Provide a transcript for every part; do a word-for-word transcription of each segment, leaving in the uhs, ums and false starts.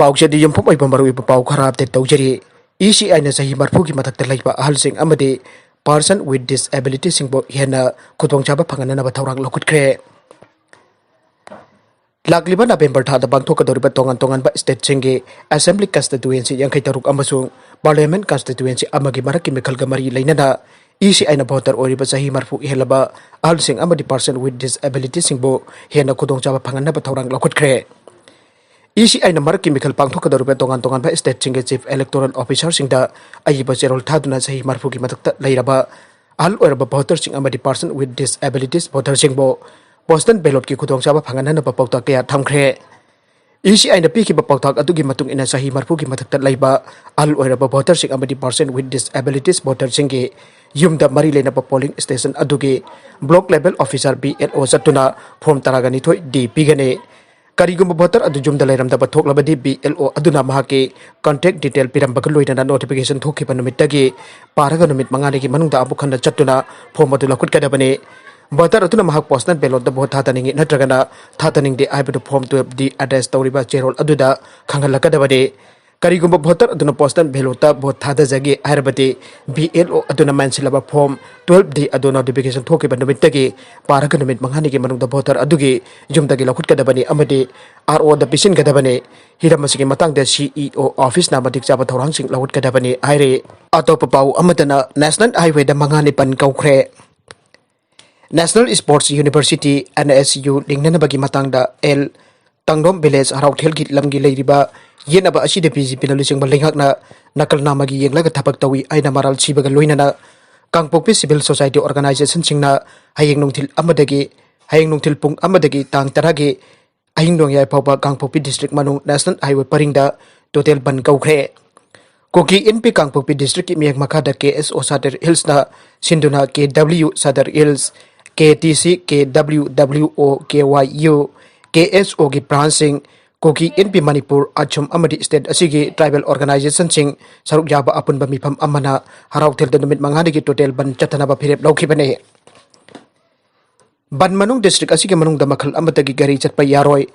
ꯄꯥꯎꯆꯦꯗꯤ ꯌꯨꯝꯐꯝ ꯑꯣꯏꯕ ꯃꯔꯨꯑꯣꯏꯕ ꯄꯥꯎ ꯈꯔ ꯑꯞꯗꯦꯠ ꯇꯧꯖꯔꯤ꯫ ꯏ ꯁꯤ ꯑꯥꯏꯅ ꯆꯍꯤ ꯃꯔꯤꯐꯨꯒꯤ ꯃꯊꯛꯇ ꯂꯩꯕ ꯑꯍꯜꯁꯤꯡ ꯑꯃꯗꯤ ꯄꯥꯔꯁꯟ ꯋꯤꯠ ꯗꯤꯁꯑꯦꯕꯤꯂꯤꯇꯤꯁꯤꯡꯕꯨ ꯍꯦꯟꯅ ꯈꯨꯗꯣꯡꯆꯥꯕ ꯐꯪꯍꯟꯅꯅꯕ ꯊꯧꯔꯥꯡ ꯂꯧꯈꯠꯈ꯭ꯔꯦ꯫ ꯂꯥꯛꯂꯤꯕ ꯅꯕꯦꯝꯕꯔ ꯊꯥꯗ ꯄꯥꯡꯊꯣꯛꯀꯗꯧꯔꯤꯕ ꯇꯣꯉꯥꯟ ꯇꯣꯉꯥꯟꯕ ꯁ꯭ꯇꯦꯠꯁꯤꯡꯒꯤ ꯑꯦꯁꯦꯝꯕ꯭ꯂꯤ ꯀꯟꯁꯇꯤꯇ꯭ꯌꯨꯑꯦꯟꯁꯤ ꯌꯥꯡꯈꯩ ꯇꯔꯨꯛ ꯑꯃꯁꯨꯡ ꯄꯥꯔꯂꯤꯌꯥꯃꯦꯟꯠ ꯀꯟꯁꯇꯤꯇ꯭ꯌꯨꯑꯦꯟꯁꯤ ꯑꯃꯒꯤ ꯃꯔꯛꯀꯤ ꯃꯤꯈꯜꯒ ꯃꯔꯤ ꯂꯩꯅꯅ ꯏ ꯁꯤ ꯑꯥꯏꯅ ꯚꯣꯇꯔ ꯑꯣꯏꯔꯤꯕ ꯆꯍꯤ ꯃꯔꯤꯐꯨ ꯍꯦꯜꯂꯕ ꯑꯍꯜꯁꯤꯡ ꯑꯃꯗꯤ ꯄꯥꯔꯁꯟ ꯋꯤꯠ ꯗꯤꯁꯑꯦꯕꯤꯂꯤꯇꯤꯁꯤꯡꯕꯨ ꯍꯦꯟꯅ ꯈꯨꯗꯣꯡꯆꯥꯕ ꯐꯪꯍꯟꯅꯕ ꯊꯧꯔꯥꯡ ꯂꯧꯈꯠꯈ꯭ꯔꯦ꯫ ꯏ ꯁꯤ ꯑꯥꯏꯅ ꯃꯔꯛꯀꯤ ꯃꯤꯈꯜ ꯄꯥꯡꯊꯣꯛꯀꯗꯧꯔꯤꯕ ꯇꯣꯉꯥꯟ ꯇꯣꯉꯥꯟꯕ ꯁ꯭ꯇꯦꯠꯁꯤꯡꯒꯤ ꯆꯤꯐ ꯏꯂꯦꯛꯇꯣꯔꯦꯜ ꯑꯣꯐꯤꯁꯥꯔꯁꯤꯡꯗ ꯑꯏꯕ ꯆꯦꯔꯣꯜ ꯊꯥꯗꯨꯅ ꯆꯍꯤ ꯃꯔꯤꯐꯨꯒꯤ ꯃꯊꯛꯇ ꯂꯩꯔꯕ ꯑꯍꯜ ꯑꯣꯏꯔꯕ ꯚꯣꯇꯔꯁꯤꯡ ꯑꯃꯗꯤ ꯄꯥꯔꯁꯟ ꯋꯤꯠ ꯗꯤꯁꯑꯦꯕꯤꯂꯤꯇꯤꯁ ꯚꯣꯇꯔꯁꯤꯡꯕꯨ ꯄꯣꯁꯇꯦꯜ ꯕꯦꯂꯣꯠꯀꯤ ꯈꯨꯗꯣꯡꯆꯥꯕ ꯐꯪꯍꯟꯅꯅꯕ ꯄꯥꯎꯇꯥꯛ ꯀꯌꯥ ꯊꯝꯈ꯭ꯔꯦ꯫ ꯏ ꯁꯤ ꯑꯥꯏꯅ ꯄꯤꯈꯤꯕ ꯄꯥꯎꯇꯥꯛ ꯑꯗꯨꯒꯤ ꯃꯇꯨꯡ ꯏꯟꯅ ꯆꯍꯤ ꯃꯔꯤꯐꯨꯒꯤ ꯃꯊꯛꯇ ꯂꯩꯕ ꯑꯍꯜ ꯑꯣꯏꯔꯕ ꯚꯣꯇꯔꯁꯤꯡ ꯑꯃꯗꯤ ꯄꯥꯔꯁꯟ ꯋꯤꯠ ꯗꯤꯁꯑꯦꯕꯤꯂꯤꯇꯤꯁ ꯚꯣꯇꯔꯁꯤꯡꯒꯤ ꯌꯨꯝꯗ ꯃꯔꯤ ꯂꯩꯅꯕ ꯄꯣꯂꯤꯡ ꯁ꯭ꯇꯦꯁꯟ ꯑꯗꯨꯒꯤ block level officer, B L ꯑꯣ, ꯆꯠꯇꯨꯅ ꯐꯣꯔꯝ ꯇꯔꯥꯒ ꯅꯤꯊꯣꯏ ꯗꯤ ꯄꯤꯒꯅꯤ꯫ ꯀꯔꯤꯒꯨꯝꯕ ꯚꯣꯇꯔ ꯑꯗꯨ ꯌꯨꯝꯗ ꯂꯩꯔꯝꯗꯕ ꯊꯣꯛꯂꯕꯗꯤ, ꯕꯤ ꯑꯦꯜ ꯑꯣ ꯑꯗꯨꯅ ꯃꯍꯥꯛꯀꯤ ꯀꯟꯇꯦꯛ ꯗꯤꯇꯦꯜ ꯄꯤꯔꯝꯕꯒ ꯂꯣꯏꯅꯅ ꯅꯣꯇꯤꯐꯤꯀꯦꯁꯟ ꯊꯣꯛꯈꯤꯕ ꯅꯨꯃꯤꯠꯇꯒꯤ ꯄꯥꯔꯒ ꯅꯨꯃꯤꯠ ꯃꯉꯥꯅꯤꯒꯤ ꯃꯅꯨꯡꯗ ꯑꯃꯨꯛ ꯍꯟꯅ ꯆꯠꯇꯨꯅ ꯐꯣꯔꯝ ꯑꯗꯨ ꯂꯧꯈꯠꯀꯗꯕꯅꯤ꯫ ꯚꯣꯇꯔ ꯑꯗꯨꯅ ꯃꯍꯥꯛ ꯄꯣꯁꯇꯦꯜ ꯕꯦꯂꯣꯠꯇ ꯚꯣꯠ ꯊꯥꯗꯅꯤꯡꯏ ꯅꯠꯇ꯭ꯔꯒꯅ ꯊꯥꯗꯅꯤꯡꯗꯦ ꯍꯥꯏꯕꯗꯨ ꯐꯣꯔꯝ ꯇꯨꯌꯦꯜꯐ ꯗꯤ ꯑꯦꯇꯦꯆ ꯇꯧꯔꯤꯕ ꯆꯦꯔꯣꯜ ꯑꯗꯨꯗ ꯈꯪꯍꯜꯂꯛꯀꯗꯕꯅꯤ꯫ ꯀꯔꯤꯒꯨꯝꯕ ꯚꯣꯇꯔ ꯑꯗꯨꯅ ꯄꯣꯁꯇꯦꯜ ꯕꯦꯂꯣꯠꯇ ꯚꯣꯠ ꯊꯥꯗꯖꯒꯦ ꯍꯥꯏꯔꯕꯗꯤ, ꯕꯤ ꯑꯦꯜ ꯑꯣ ꯑꯗꯨꯅ ꯃꯦꯟꯁꯤꯜꯂꯕ ꯐꯣꯔꯝ ꯇꯨꯌꯦꯜꯐ ꯗꯤ ꯑꯗꯨ ꯅꯣꯇꯤꯐꯤꯀꯦꯁꯟ ꯊꯣꯛꯈꯤꯕ ꯅꯨꯃꯤꯠꯇꯒꯤ ꯄꯥꯔꯒ ꯅꯨꯃꯤꯠ ꯃꯉꯥꯅꯤꯒꯤ ꯃꯅꯨꯡꯗ ꯚꯣꯇꯔ ꯑꯗꯨꯒꯤ ꯌꯨꯝꯗꯒꯤ ꯂꯧꯈꯠꯀꯗꯕꯅꯤ ꯑꯃꯗꯤ ꯑꯥꯔ ꯑꯣꯗ ꯄꯤꯁꯤꯟꯒꯗꯕꯅꯤ꯫ ꯍꯤꯔꯝ ꯑꯁꯤꯒꯤ ꯃꯇꯥꯡꯗ ꯁꯤ ꯏ ꯑꯣ ꯑꯣꯐꯤꯁꯅ ꯃꯇꯤꯛ ꯆꯥꯕ ꯊꯧꯔꯥꯡꯁꯤꯡ ꯂꯧꯈꯠꯀꯗꯕꯅꯤ ꯍꯥꯏꯔꯤ꯫ ꯑꯇꯣꯞꯄ ꯄꯥꯎ ꯑꯃꯗꯅ, ꯅꯦꯁꯅꯦꯜ ꯍꯥꯏꯋꯦꯗ ꯃꯉꯥ ꯅꯤꯄꯥꯟ ꯀꯧꯈ꯭ꯔꯦ꯫ National sports university, N S U, ꯂꯤꯡꯅꯅꯕꯒꯤ ꯃꯇꯥꯡꯗ ꯑꯦꯜ ꯇꯥꯡꯗꯣꯝ ꯚꯤꯂꯦꯖ ꯍꯔꯥꯎꯊꯦꯜꯒꯤ ꯂꯝꯒꯤ ꯂꯩꯔꯤꯕ ꯌꯦꯠꯅꯕ ꯑꯁꯤꯗ ꯕꯤ ꯖꯦ ꯄꯤꯅ ꯂꯨꯆꯤꯡꯕ ꯂꯩꯉꯥꯛꯅ ꯅꯥꯀꯜ ꯅꯥꯝꯃꯒꯤ ꯌꯦꯡꯂꯒ ꯊꯕꯛ ꯇꯧꯏ ꯍꯥꯏꯅ ꯃꯔꯥꯜ ꯁꯤꯕꯒ ꯂꯣꯏꯅꯅ ꯀꯥꯡꯄꯣꯛꯄꯤ ꯁꯤꯚꯤꯜ ꯁꯣꯁꯥꯏꯇꯤ ꯑꯣꯔꯒꯅꯥꯏꯖꯦꯁꯟꯁꯤꯡꯅ ꯍꯌꯦꯡ ꯅꯨꯡꯊꯤꯜ ꯑꯃꯗꯒꯤ, ꯍꯌꯦꯡ ꯅꯨꯡꯊꯤꯜ ꯄꯨꯡ ꯑꯃꯗꯒꯤ ꯇꯥꯡ ꯇꯔꯥꯒꯤ ꯑꯍꯤꯡ ꯅꯣꯡꯌꯥꯏ ꯐꯥꯎꯕ ꯀꯥꯡꯄꯣꯛꯄꯤ ꯗꯤꯁꯇ꯭ꯔꯤꯛ ꯃꯅꯨꯡ ꯅꯦꯁꯅꯦꯜ ꯍꯥꯏꯋꯦ ꯄꯔꯤꯡꯗ ꯇꯣꯇꯦꯜ ꯕꯟ ꯀꯧꯈ꯭ꯔꯦ꯫ ꯀꯨꯀꯤ ꯏꯟꯄꯤ ꯀꯥꯡꯄꯣꯛꯄꯤ ꯗꯤꯁꯇ꯭ꯔꯤꯛꯀꯤ ꯃꯤꯠꯌꯦꯡ ꯃꯈꯥꯗ ꯀꯦ ꯑꯦꯁ ꯑꯣ ꯁꯥꯗꯔ ꯍꯤꯜꯁꯅ ꯁꯤꯟꯗꯨꯅ ꯀꯦ ꯗꯕ꯭ꯂꯤꯎ ꯁꯥꯗꯔ ꯍꯤꯜꯁ, ꯀꯦ ꯇꯤ ꯁꯤ, ꯀꯦ ꯗꯕ꯭ꯂꯤꯎ ꯗꯕ꯭ꯂꯤꯎ ꯑꯣ, ꯀꯦ ꯋꯥꯏ ꯌꯨ, ꯀꯦ ꯑꯦꯁ ꯑꯣꯒꯤ ꯕ꯭ꯔꯥꯟꯁꯁꯤꯡ, ꯀꯨꯀꯤ ꯏꯟꯄꯤ ꯃꯅꯤꯄꯨꯔ, ꯑꯁꯣꯝ ꯑꯃꯗꯤ ꯁ꯭ꯇꯦꯠ ꯑꯁꯤꯒꯤ ꯇ꯭ꯔꯥꯏꯕꯦꯜ ꯑꯣꯔꯒꯅꯥꯏꯖꯦꯁꯟꯁꯤꯡ ꯁꯔꯨꯛ ꯌꯥꯕ ꯑꯄꯨꯟꯕ ꯃꯤꯐꯝ ꯑꯃꯅ ꯍꯔꯥꯎꯊꯦꯜꯗ ꯅꯨꯃꯤꯠ ꯃꯉꯥꯅꯤꯒꯤ ꯇꯣꯇꯦꯜ ꯕꯟ ꯆꯠꯊꯅꯕ ꯐꯤꯔꯦꯞ ꯂꯧꯈꯤꯕꯅꯤ꯫ ꯕꯟ ꯃꯅꯨꯡ ꯗꯤꯁꯇ꯭ꯔꯤꯛ ꯑꯁꯤꯒꯤ ꯃꯅꯨꯡꯗ ꯃꯈꯜ ꯑꯃꯠꯇꯒꯤ ꯒꯥꯔꯤ ꯆꯠꯄ ꯌꯥꯔꯣꯏ꯫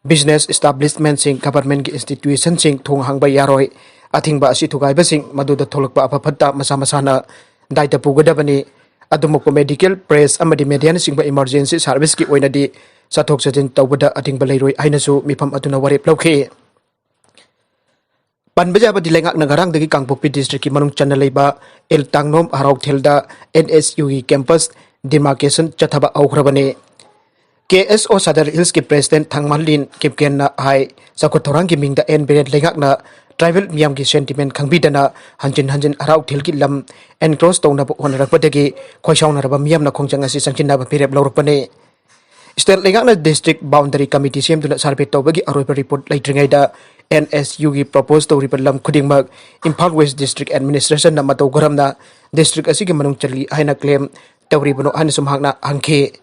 Business establishmentꯁꯤꯡ, governmentꯀꯤ institutionꯁꯤꯡ ꯊꯣꯡ ꯍꯥꯡꯕ ꯌꯥꯔꯣꯏ꯫ ꯑꯊꯤꯡꯕ ꯑꯁꯤ ꯊꯨꯒꯥꯏꯕꯁꯤꯡ ꯃꯗꯨꯗ ꯊꯣꯛꯂꯛꯄ ꯑꯐ ꯐꯠꯇ ꯃꯁꯥ ꯃꯁꯥꯅ ꯗꯥꯏꯇ ꯄꯨꯒꯗꯕꯅꯤ꯫ ꯑꯗꯨꯃꯛꯄꯨ medical, press ꯑꯃꯗꯤ mediaꯅꯆꯤꯡꯕ emergency serviceꯀꯤ ꯑꯣꯏꯅꯗꯤ ꯆꯠꯊꯣꯛ ꯆꯠꯁꯤꯟ ꯇꯧꯕꯗ ꯑꯊꯤꯡꯕ ꯂꯩꯔꯣꯏ ꯍꯥꯏꯅꯁꯨ ꯃꯤꯐꯝ ꯑꯗꯨꯅ ꯋꯥꯔꯦꯞ ꯂꯧꯈꯤ꯫ ꯄꯟꯕ ꯌꯥꯕꯗꯤ ꯂꯩꯉꯥꯛꯅ ꯉꯔꯥꯡꯗꯒꯤ ꯀꯥꯡꯄꯣꯛꯄꯤ districtꯀꯤ ꯃꯅꯨꯡ ꯆꯟꯅ ꯂꯩꯕ ꯑꯦꯜ ꯇꯥꯡꯅꯣꯝ ꯍꯔꯥꯎꯊꯦꯜꯗ NSUꯒꯤ campus demarcation ꯆꯠꯊꯕ ꯍꯧꯈ꯭ꯔꯕꯅꯤ꯫ KSO Sadar Hillsꯀꯤ president ꯊꯥꯡꯃꯥꯟꯂꯤꯟ ꯀꯤꯞꯀꯦꯟꯅ ꯍꯥꯏ, ꯆꯥꯎꯈꯠ ꯊꯧꯔꯥꯡꯒꯤ ꯃꯤꯡꯗ ꯑꯦꯟ ꯕꯤꯔꯦꯟ ꯂꯩꯉꯥꯛꯅ tribal ꯃꯤꯌꯥꯝꯒꯤ sentiment ꯈꯪꯕꯤꯗꯅ ꯍꯟꯖꯤꯟ ꯍꯟꯖꯤꯟ ꯍꯔꯥꯎꯊꯦꯜꯒꯤ ꯂꯝ encroach ꯇꯧꯅꯕ ꯍꯣꯠꯅꯔꯛꯄꯗꯒꯤ ꯈꯣꯏꯁꯥꯎꯅꯔꯕ ꯃꯤꯌꯥꯝꯅ ꯈꯣꯡꯖꯪ ꯑꯁꯤ ꯆꯪꯁꯤꯟꯅꯕ ꯐꯤꯔꯦꯞ ꯂꯧꯔꯛꯄꯅꯤ꯫ State ꯂꯩꯉꯥꯛꯅ district boundary committee ꯁꯦꯝꯗꯨꯅ survey ꯇꯧꯕꯒꯤ ꯑꯔꯣꯏꯕ report ꯂꯩꯇ꯭ꯔꯤꯉꯩꯗ NSUꯒꯤ propose ꯇꯧꯔꯤꯕ ꯂꯝ ꯈꯨꯗꯤꯡꯃꯛ ꯏꯝꯐꯥꯜ West District Administrationꯅ ꯃꯇꯧ ꯀꯔꯝꯅ district ꯑꯁꯤꯒꯤ ꯃꯅꯨꯡ ꯆꯜꯂꯤ ꯍꯥꯏꯅ claim ꯇꯧꯔꯤꯕꯅꯣ ꯍꯥꯏꯅꯁꯨ ꯃꯍꯥꯛꯅ ꯍꯪꯈꯤ꯫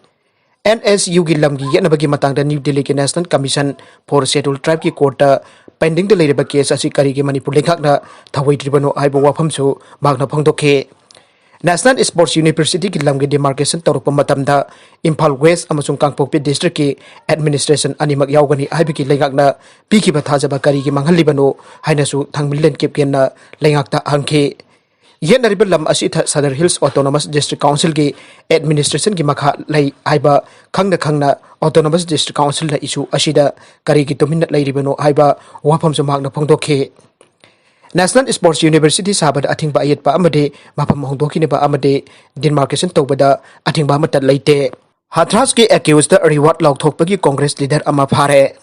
NSUꯒꯤ ꯂꯝꯒꯤ ꯌꯦꯠꯅꯕꯒꯤ ꯃꯇꯥꯡꯗ New Delhiꯒꯤ National Commission for Scheduled Tribeꯀꯤ courtꯇ pendingꯗ ꯂꯩꯔꯤꯕ case ꯑꯁꯤ ꯀꯔꯤꯒꯤ ꯃꯅꯤꯄꯨꯔ ꯂꯩꯉꯥꯛꯅ ꯊꯧꯑꯣꯏꯗ꯭ꯔꯤꯕꯅꯣ ꯍꯥꯏꯕ ꯋꯥꯐꯝꯁꯨ ꯃꯍꯥꯛꯅ ꯐꯣꯡꯗꯣꯛꯈꯤ꯫ National Sports Universityꯒꯤ ꯂꯝꯒꯤ demarcation ꯇꯧꯔꯛꯄ ꯃꯇꯝꯗ ꯏꯝꯐꯥꯜ West ꯑꯃꯁꯨꯡ ꯀꯥꯡꯄꯣꯛꯄꯤ districtꯀꯤ administration ꯑꯅꯤꯃꯛ ꯌꯥꯎꯒꯅꯤ ꯍꯥꯏꯕꯒꯤ ꯂꯩꯉꯥꯛꯅ ꯄꯤꯈꯤꯕ ꯊꯥꯖꯕ ꯀꯔꯤꯒꯤ ꯃꯥꯡꯍꯜꯂꯤꯕꯅꯣ ꯍꯥꯏꯅꯁꯨ ꯊꯥꯡꯃꯥꯟꯂꯤꯟ ꯀꯤꯞꯀꯦꯟꯅ ꯂꯩꯉꯥꯛꯇ ꯍꯪꯈꯤ꯫ ꯌꯦꯠꯅꯔꯤꯕ ꯂꯝ ꯑꯁꯤ ꯏꯊ Sadar Hills Autonomous District Councilꯒꯤ administrationꯒꯤ ꯃꯈꯥ ꯂꯩ ꯍꯥꯏꯕ ꯈꯪꯅ ꯈꯪꯅ Autonomous District Councilꯅ issue ꯑꯁꯤꯗ ꯀꯔꯤꯒꯤ ꯇꯨꯃꯤꯟꯅ ꯂꯩꯔꯤꯕꯅꯣ ꯍꯥꯏꯕ ꯋꯥꯐꯝꯁꯨ ꯃꯍꯥꯛꯅ ꯐꯣꯡꯗꯣꯛꯈꯤ꯫ National Sports University ꯁꯥꯕꯗ ꯑꯊꯤꯡꯕ ꯑꯌꯦꯠꯄ ꯑꯃꯗꯤ ꯃꯐꯝ ꯍꯣꯡꯗꯣꯛꯈꯤꯅꯕ ꯑꯃꯗꯤ demarcation ꯇꯧꯕꯗ ꯑꯊꯤꯡꯕ ꯑꯃꯠꯇ ꯂꯩꯇꯦ꯫ ꯍꯊ꯭ꯔꯥꯁꯀꯤ accusedꯇ reward ꯂꯥꯎꯊꯣꯛꯄꯒꯤ Congress leader ꯑꯃ ꯐꯥꯔꯦ꯫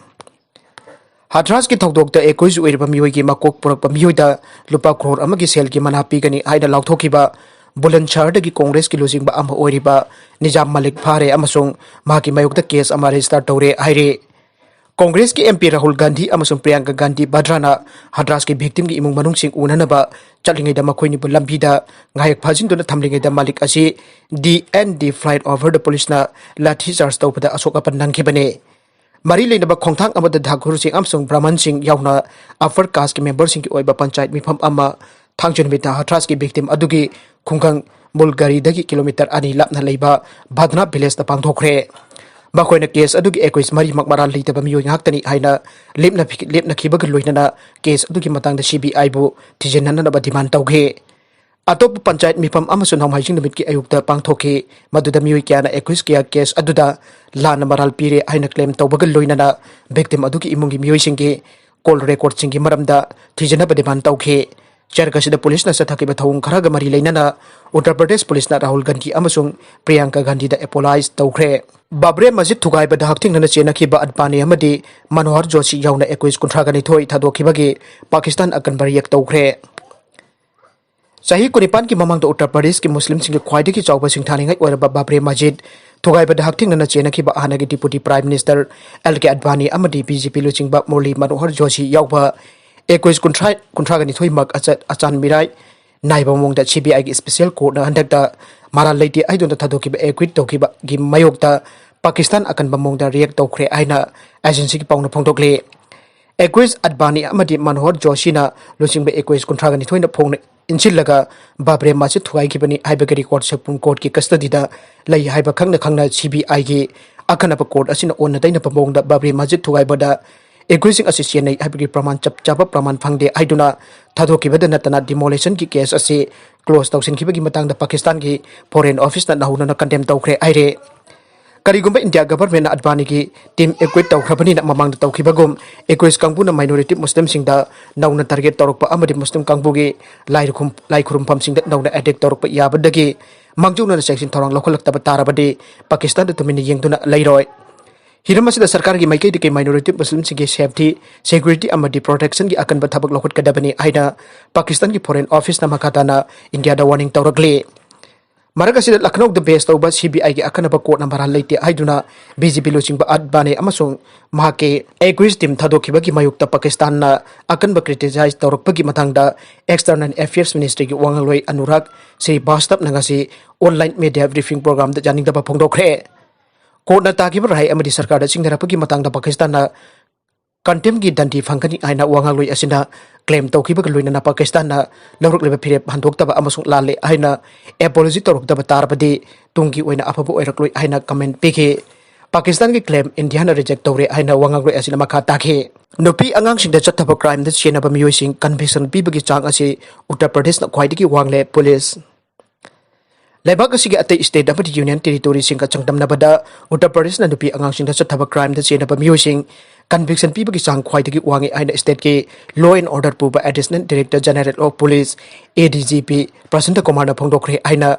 ꯍꯊ꯭ꯔꯥꯁꯀꯤ ꯊꯧꯗꯣꯛꯇ accused ꯑꯣꯏꯔꯤꯕ ꯃꯤꯑꯣꯏꯒꯤ ꯃꯀꯣꯛ ꯄꯨꯔꯛꯄ ꯃꯤꯑꯣꯏꯗ ꯂꯨꯄꯥ crore ꯑꯃꯒꯤ ꯁꯦꯜꯒꯤ ꯃꯅꯥ ꯄꯤꯒꯅꯤ ꯍꯥꯏꯅ ꯂꯥꯎꯊꯣꯛꯈꯤꯕ ꯕꯨꯂꯟꯗꯁꯍꯔꯗꯒꯤ Congressꯀꯤ ꯂꯨꯆꯤꯡꯕ ꯑꯃ ꯑꯣꯏꯔꯤꯕ ꯅꯤꯖꯥꯝ ꯃꯂꯤꯛ ꯐꯥꯔꯦ ꯑꯃꯁꯨꯡ ꯃꯍꯥꯛꯀꯤ ꯃꯥꯌꯣꯛꯇ case ꯑꯃ register ꯇꯧꯔꯦ ꯍꯥꯏꯔꯤ꯫ Congressꯀꯤ MP ꯔꯥꯍꯨꯜ ꯒꯥꯟꯙꯤ ꯑꯃꯁꯨꯡ ꯄ꯭ꯔꯤꯌꯥꯡꯀꯥ ꯒꯥꯟꯙꯤ ꯚꯗ꯭ꯔꯥꯅ ꯍꯊ꯭ꯔꯥꯁꯀꯤ victimꯒꯤ ꯏꯃꯨꯡ ꯃꯅꯨꯡꯁꯤꯡ ꯎꯅꯅꯕ ꯆꯠꯂꯤꯉꯩꯗ ꯃꯈꯣꯏꯅꯤꯕꯨ ꯂꯝꯕꯤꯗ ꯉꯥꯏꯍꯥꯛ ꯐꯥꯖꯤꯟꯗꯨꯅ ꯊꯝꯂꯤꯉꯩꯗ ꯃꯂꯤꯛ ꯑꯁꯤ D N D flyoverꯗ ꯄꯨꯂꯤꯁꯅ ꯂꯥꯊꯤ ꯆꯥꯔꯖ ꯇꯧꯕꯗ ꯑꯁꯣꯛ ꯑꯄꯟ ꯅꯪꯈꯤꯕꯅꯤ꯫ ꯃꯔꯤ ꯂꯩꯅꯕ ꯈꯣꯡꯊꯥꯡ ꯑꯃꯗ ꯙꯥꯀꯨꯔꯁꯤꯡ ꯑꯃꯁꯨꯡ ꯕ꯭ꯔꯥꯍꯃꯟꯁꯤꯡ ꯌꯥꯎꯅ upper casteꯀꯤ memberꯁꯤꯡꯒꯤ ꯑꯣꯏꯕ ꯄꯟꯆꯥꯌꯠ ꯃꯤꯐꯝ ꯑꯃ ꯊꯥꯡꯖ ꯅꯨꯃꯤꯠꯇ ꯍꯊ꯭ꯔꯥꯁꯀꯤ victim ꯑꯗꯨꯒꯤ ꯈꯨꯡꯒꯪ ꯃꯨꯜꯒꯥꯔꯤꯗꯒꯤ kilometre ꯑꯅꯤ ꯂꯥꯞꯅ ꯂꯩꯕ ꯚꯗ꯭ꯔꯥ villageꯇ ꯄꯥꯡꯊꯣꯛꯈ꯭ꯔꯦ꯫ ꯃꯈꯣꯏꯅ ꯀꯦꯁ ꯑꯗꯨꯒꯤ ꯑꯦꯀ꯭ꯌꯨꯁ ꯃꯔꯤꯃꯛ ꯃꯔꯥꯜ ꯂꯩꯇꯕ ꯃꯤꯑꯣꯏ ꯉꯥꯛꯇꯅꯤ ꯍꯥꯏꯅ ꯂꯦꯞꯅꯈꯤꯕꯒ ꯂꯣꯏꯅꯅ ꯀꯦꯁ ꯑꯗꯨꯒꯤ ꯃꯇꯥꯡꯗ ꯁꯤꯕꯤꯑꯥꯏꯕꯨ ꯊꯤꯖꯤꯟꯅꯅꯕ ꯗꯤꯃꯥꯟ ꯇꯧꯈꯤ꯫ ꯑꯇꯣꯞꯄ ꯄꯟꯆꯥꯌꯠ ꯃꯤꯐꯝ ꯑꯃꯁꯨ ꯅꯣꯡꯃꯥꯏꯖꯤꯡ ꯅꯨꯃꯤꯠꯀꯤ ꯑꯌꯨꯛꯇ ꯄꯥꯡꯊꯣꯛꯈꯤ꯫ ꯃꯗꯨꯗ ꯃꯤꯑꯣꯏ ꯀꯌꯥꯅ ꯑꯦꯀ꯭ꯌꯨꯁ ꯀꯌꯥ ꯀꯦꯁ ꯑꯗꯨꯗ ꯂꯥꯟꯅ ꯃꯔꯥꯜ ꯄꯤꯔꯦ ꯍꯥꯏꯅ ꯀ꯭ꯂꯦꯝ ꯇꯧꯕꯒ ꯂꯣꯏꯅꯅ ꯚꯤꯛꯇꯤꯝ ꯑꯗꯨꯒꯤ ꯏꯃꯨꯡꯒꯤ ꯃꯤꯑꯣꯏꯁꯤꯡꯒꯤ ꯀꯣꯜ ꯔꯦꯀꯣꯔꯗꯁꯤꯡꯒꯤ ꯃꯔꯝꯗ ꯊꯤꯖꯤꯟꯅꯕ ꯗꯤꯃꯥꯟ ꯇꯧꯈꯤ꯫ ꯆꯔꯆ ꯑꯁꯤꯗ ꯄꯨꯂꯤꯁꯅ ꯆꯠꯊꯈꯤꯕ ꯊꯧꯑꯣꯡ ꯈꯔꯒ ꯃꯔꯤ ꯂꯩꯅꯅ ꯎꯠꯇꯔ ꯄ꯭ꯔꯗꯦꯁ ꯄꯨꯂꯤꯁꯅ ꯔꯥꯍꯨꯜ ꯒꯥꯟꯙꯤ ꯑꯃꯁꯨꯡ ꯄ꯭ꯔꯤꯌꯥꯡꯀꯥ ꯒꯥꯟꯙꯤꯗ ꯑꯦꯄꯣꯂꯥꯏꯖ ꯇꯧꯈ꯭ꯔꯦ꯫ ꯕꯥꯕ꯭ꯔꯦ ꯃꯁꯖꯤꯗ ꯊꯨꯒꯥꯏꯕꯗ ꯍꯛꯊꯦꯡꯅꯅ ꯆꯦꯟꯅꯈꯤꯕ ꯑꯗꯕꯥꯅꯤ ꯑꯃꯗꯤ ꯃꯅꯣꯍꯔ ꯖꯣꯁꯤ ꯌꯥꯎꯅ ꯑꯦꯀ꯭ꯌꯨꯁ ꯀꯨꯟꯊ꯭ꯔꯥꯒ ꯅꯤꯊꯣꯏ ꯊꯥꯗꯣꯛꯈꯤꯕꯒꯤ ꯄꯥꯀꯤꯁꯇꯥꯟ ꯑꯀꯟꯕ ꯔꯤꯌꯦꯛ ꯇꯧꯈ꯭ꯔꯦ꯫ ꯆꯍꯤ ꯀꯨꯟꯅꯤꯄꯥꯟꯒꯤ ꯃꯃꯥꯡꯗ ꯎꯠꯇꯔ ꯄ꯭ꯔꯗꯦꯁꯀꯤ ꯃꯨꯁꯂꯤꯝꯁꯤꯡꯒꯤ ꯈ꯭ꯋꯥꯏꯗꯒꯤ ꯆꯥꯎꯕ ꯁꯤꯡꯊꯥꯅꯤꯡꯉꯥꯏ ꯑꯣꯏꯔꯕ ꯕꯥꯕ꯭ꯔꯦ ꯃꯁꯖꯤꯗ ꯊꯨꯒꯥꯏꯕꯗ ꯍꯛꯊꯦꯡꯅꯅ ꯆꯦꯟꯅꯈꯤꯕ ꯍꯥꯟꯅꯒꯤ ꯗꯤꯄꯨꯇꯤ ꯄ꯭ꯔꯥꯏꯝ ꯃꯤꯅꯤꯁꯇꯔ ꯑꯦꯜ ꯀꯦ ꯑꯗꯕꯥꯅꯤ ꯑꯃꯗꯤ ꯕꯤ ꯖꯦ ꯄꯤ ꯂꯨꯆꯤꯡꯕ ꯃꯨꯔꯂꯤ ꯃꯅꯣꯍꯔ ꯖꯣꯁꯤ ꯌꯥꯎꯕ ꯑꯦꯀ꯭ꯌꯨꯁ ꯀꯨꯟꯊ꯭ꯔꯥ, ꯀꯨꯟꯊ꯭ꯔꯥꯒ ꯅꯤꯊꯣꯏꯃꯛ ꯑꯆ-, ꯑꯆꯥꯟ ꯃꯤꯔꯥꯏ ꯅꯥꯏꯕ ꯃꯑꯣꯡꯗ ꯁꯤ ꯕꯤ ꯑꯥꯏꯒꯤ ꯁ꯭ꯄꯦꯁꯦꯜ ꯀꯣꯔꯠꯅ ꯍꯟꯗꯛꯇ ꯃꯔꯥꯜ ꯂꯩꯇꯦ ꯍꯥꯏꯗꯨꯅ ꯊꯥꯗꯣꯛꯈꯤꯕ ꯑꯦꯀ꯭ꯌꯨꯁ ꯇꯧꯈꯤꯕꯒꯤ ꯃꯥꯌꯣꯛꯇ ꯄꯥꯀꯤꯁꯇꯥꯟ ꯑꯀꯟꯕ ꯃꯑꯣꯡꯗ ꯔꯤꯌꯦꯛ ꯇꯧꯈ꯭ꯔꯦ ꯍꯥꯏꯅ ꯑꯦꯖꯦꯟꯁꯤꯒꯤ ꯄꯥꯎꯅ ꯐꯣꯡꯗꯣꯛꯂꯤ꯫ ꯑꯦꯀ꯭ꯌꯨꯁ ꯑꯗꯕꯥꯅꯤ ꯑꯃꯗꯤ ꯃꯅꯣꯍꯔ ꯖꯣꯁꯤꯅ ꯂꯨꯆꯤꯡꯕ ꯑꯦꯀ꯭ꯌꯨꯁ ꯀꯨꯟꯊ꯭ꯔꯥꯒ ꯅꯤꯊꯣꯏꯅ ꯐꯣꯡꯅ ꯏꯟꯁꯤꯜꯂꯒ ꯕꯥꯕ꯭ꯔꯦ ꯃꯁꯖꯤꯗ ꯊꯨꯒꯥꯏꯈꯤꯕꯅꯤ ꯍꯥꯏꯕꯒꯤ ꯔꯦꯀꯣꯔꯗ ꯁꯨꯄ꯭ꯔꯤꯝ ꯀꯣꯔꯠꯀꯤ ꯀꯁꯇꯗꯤꯗ ꯂꯩ ꯍꯥꯏꯕ ꯈꯪꯅ ꯈꯪꯅ ꯁꯤ ꯕꯤ ꯑꯥꯏꯒꯤ ꯑꯈꯟꯅꯕ ꯀꯣꯔꯠ ꯑꯁꯤꯅ ꯑꯣꯟꯅ ꯇꯩꯅꯕ ꯃꯑꯣꯡꯗ ꯕꯥꯕ꯭ꯔꯦ ꯃꯁꯖꯤꯗ ꯊꯨꯒꯥꯏꯕꯗ ꯑꯦꯀ꯭ꯌꯨꯁꯁꯤꯡ ꯑꯁꯤ ꯆꯦꯟꯅꯩ ꯍꯥꯏꯕꯒꯤ ꯄ꯭ꯔꯃꯥꯟ, ꯆꯞ ꯆꯥꯕ ꯄ꯭ꯔꯃꯥꯟ ꯐꯪꯗꯦ ꯍꯥꯏꯗꯨꯅ ꯊꯥꯗꯣꯛꯈꯤꯕꯗ ꯅꯠꯇꯅ ꯗꯤꯃꯣꯂꯤꯁꯟꯒꯤ ꯀꯦꯁ ꯑꯁꯤ ꯀ꯭ꯂꯣꯖ ꯇꯧꯁꯤꯟꯈꯤꯕꯒꯤ ꯃꯇꯥꯡꯗ ꯄꯥꯀꯤꯁꯇꯥꯟꯒꯤ ꯐꯣꯔꯦꯟ ꯑꯣꯐꯤꯁꯅ ꯅꯧꯍꯧꯅꯅ ꯀꯟꯗꯦꯝ ꯇꯧꯈ꯭ꯔꯦ ꯍꯥꯏꯔꯦ꯫ ꯀꯔꯤꯒꯨꯝꯕ ꯏꯟꯗꯤꯌꯥ ꯒꯚꯔꯟꯃꯦꯟꯠꯅ ꯑꯗꯕꯥꯅꯤꯒꯤ ꯇꯤꯝ ꯑꯦꯀ꯭ꯌꯨꯠ ꯇꯧꯈ꯭ꯔꯕꯅꯤꯅ ꯃꯃꯥꯡꯗ ꯇꯧꯈꯤꯕꯒꯨꯝ ꯑꯦꯀ꯭ꯌꯨꯠ ꯀꯥꯡꯕꯨꯅ ꯃꯥꯏꯅꯣꯔꯤꯇꯤ ꯃꯨꯁꯂꯤꯝꯁꯤꯡꯗ ꯅꯧꯅ ꯇꯥꯔꯒꯦꯠ ꯇꯧꯔꯛꯄ ꯑꯃꯗꯤ ꯃꯨꯁꯂꯤꯝ ꯀꯥꯡꯕꯨꯒꯤ ꯂꯥꯏ ꯈꯨꯔꯨꯝ-, ꯂꯥꯏ ꯈꯨꯔꯨꯝꯐꯝꯁꯤꯡꯗ ꯅꯧꯅ ꯑꯦꯇꯦꯛ ꯇꯧꯔꯛꯄ ꯌꯥꯕꯗꯒꯤ ꯃꯥꯡꯖꯧꯅꯅ ꯆꯦꯛꯁꯤꯟ ꯊꯧꯔꯥꯡ ꯂꯧꯈꯠꯂꯛꯇꯕ ꯇꯥꯔꯕꯗꯤ ꯄꯥꯀꯤꯁꯇꯥꯟꯗ ꯇꯨꯃꯤꯟꯅ ꯌꯦꯡꯗꯨꯅ ꯂꯩꯔꯣꯏ꯫ ꯍꯤꯔꯝ ꯑꯁꯤꯗ ꯁꯔꯀꯥꯔꯒꯤ ꯃꯥꯏꯀꯩꯗꯒꯤ ꯃꯥꯏꯅꯣꯔꯤꯇꯤ ꯃꯨꯁꯂꯤꯝꯁꯤꯡꯒꯤ ꯁꯦꯐꯇꯤ, ꯁꯦꯀ꯭ꯌꯨꯔꯤꯇꯤ ꯑꯃꯗꯤ ꯄ꯭ꯔꯣꯇꯦꯛꯁꯟꯒꯤ ꯑꯀꯟꯕ ꯊꯕꯛ ꯂꯧꯈꯠꯀꯗꯕꯅꯤ ꯍꯥꯏꯅ ꯄꯥꯀꯤꯁꯇꯥꯟꯒꯤ ꯐꯣꯔꯦꯟ ꯑꯣꯐꯤꯁꯅ ꯃꯈꯥ ꯇꯥꯅ ꯏꯟꯗꯤꯌꯥꯗ ꯋꯥꯔꯅꯤꯡ ꯇꯧꯔꯛꯂꯤ꯫ ꯃꯔꯛ ꯑꯁꯤꯗ ꯂꯈꯅꯧꯗ ꯕꯦꯁ ꯇꯧꯕ ꯁꯤ ꯕꯤ ꯑꯥꯏꯒꯤ ꯑꯈꯟꯅꯕ ꯀꯣꯔꯠꯅ ꯃꯔꯥꯜ ꯂꯩꯇꯦ ꯍꯥꯏꯗꯨꯅ ꯕꯤ ꯖꯦ ꯄꯤ ꯂꯨꯆꯤꯡꯕ ꯑꯗꯕꯥꯅꯤ ꯑꯃꯁꯨꯡ ꯃꯍꯥꯛꯀꯤ ꯑꯦꯀ꯭ꯌꯨꯁ ꯇꯤꯝ ꯊꯥꯗꯣꯛꯈꯤꯕꯒꯤ ꯃꯥꯌꯣꯛꯇ ꯄꯥꯀꯤꯁꯇꯥꯟꯅ ꯑꯀꯟꯕ ꯀ꯭ꯔꯤꯇꯤꯁꯥꯏꯖ ꯇꯧꯔꯛꯄꯒꯤ ꯃꯇꯥꯡꯗ ꯑꯦꯛꯁꯇꯔꯅꯦꯜ ꯑꯦꯐꯤꯌꯔꯁ ꯃꯤꯅꯤꯁꯇ꯭ꯔꯤꯒꯤ ꯋꯥꯉꯥꯡꯂꯣꯏ ꯑꯅꯨꯔꯥꯒ ꯁ꯭ꯔꯤꯕꯥꯁꯇꯕꯅ ꯉꯁꯤ ꯑꯣꯟꯂꯥꯏꯟ ꯃꯤꯗꯤꯌꯥ ꯕ꯭ꯔꯤꯐꯤꯡ ꯄ꯭ꯔꯣꯒ꯭ꯔꯥꯝꯗ ꯌꯥꯅꯤꯡꯗꯕ ꯐꯣꯡꯗꯣꯛꯈ꯭ꯔꯦ꯫ ꯀꯣꯔꯠꯅ ꯇꯥꯈꯤꯕ ꯔꯥꯏ ꯑꯃꯗꯤ ꯁꯔꯀꯥꯔꯗ ꯆꯤꯡꯅꯔꯛꯄꯒꯤ ꯃꯇꯥꯡꯗ ꯄꯥꯀꯤꯁꯇꯥꯟꯅ ꯀꯟꯇꯦꯝꯒꯤ ꯗꯟꯗꯤ ꯐꯪꯒꯅꯤ ꯍꯥꯏꯅ ꯋꯥꯉꯥꯡꯂꯣꯏ ꯑꯁꯤꯅ ꯀ꯭ꯂꯦꯝ ꯇꯧꯈꯤꯕꯒ ꯂꯣꯏꯅꯅ ꯄꯥꯀꯤꯁꯇꯥꯟꯅ ꯂꯧꯔꯛꯂꯤꯕ ꯐꯤꯔꯦꯞ ꯍꯟꯗꯣꯛꯇꯕ ꯑꯃꯁꯨꯡ ꯂꯥꯜꯂꯦ ꯍꯥꯏꯅ ꯑꯦꯄꯣꯂꯣꯖꯤ ꯇꯧꯔꯛꯇꯕ ꯇꯥꯔꯕꯗꯤ ꯇꯨꯡꯒꯤ ꯑꯣꯏꯅ ꯑꯐꯕ ꯑꯣꯏꯔꯛꯂꯣꯏ ꯍꯥꯏꯅ ꯀꯃꯦꯟ ꯄꯤꯈꯤ꯫ ꯄꯥꯀꯤꯁꯇꯥꯟꯒꯤ claim ꯏꯟꯗꯤꯌꯥꯅ reject ꯇꯧꯔꯦ ꯍꯥꯏꯅ ꯋꯥ ꯉꯥꯡꯂꯣꯏ ꯑꯁꯤꯅ ꯃꯈꯥ ꯇꯥꯈꯤ꯫ ꯅꯨꯄꯤ ꯑꯉꯥꯡꯁꯤꯡꯗ ꯆꯠꯊꯕ crimeꯗ ꯆꯦꯟꯅꯕ ꯃꯤꯑꯣꯏꯁꯤꯡ conviction ꯄꯤꯕꯒꯤ ꯆꯥꯡ ꯑꯁꯤ ꯎꯠꯇꯔ ꯄ꯭ꯔꯗꯦꯁꯅ ꯈ꯭ꯋꯥꯏꯗꯒꯤ ꯋꯥꯡꯂꯦ꯫ ꯄꯨꯂꯤꯁ ꯂꯩꯕꯥꯛ ꯑꯁꯤꯒꯤ ꯑꯇꯩ state ꯑꯃꯗꯤ union territoryꯁꯤꯡꯒ ꯆꯥꯡꯗꯝꯅꯕꯗ ꯎꯠꯇꯔ ꯄ꯭ꯔꯗꯦꯁꯅ ꯅꯨꯄꯤ ꯑꯉꯥꯡꯁꯤꯡꯗ ꯆꯠꯊꯕ crimeꯗ ꯆꯦꯟꯅꯕ ꯃꯤꯑꯣꯏꯁꯤꯡ conviction ꯄꯤꯕꯒꯤ ꯆꯥꯡ ꯈ꯭ꯋꯥꯏꯗꯒꯤ ꯋꯥꯡꯉꯤ ꯍꯥꯏꯅ stateꯀꯤ law and order ꯄꯨꯕ Additional Director General of Police, ADGP, ꯄ꯭ꯔꯁꯟꯇ ꯀꯨꯃꯥꯔꯅ ꯐꯣꯡꯗꯣꯛꯈ꯭ꯔꯦ ꯍꯥꯏꯅ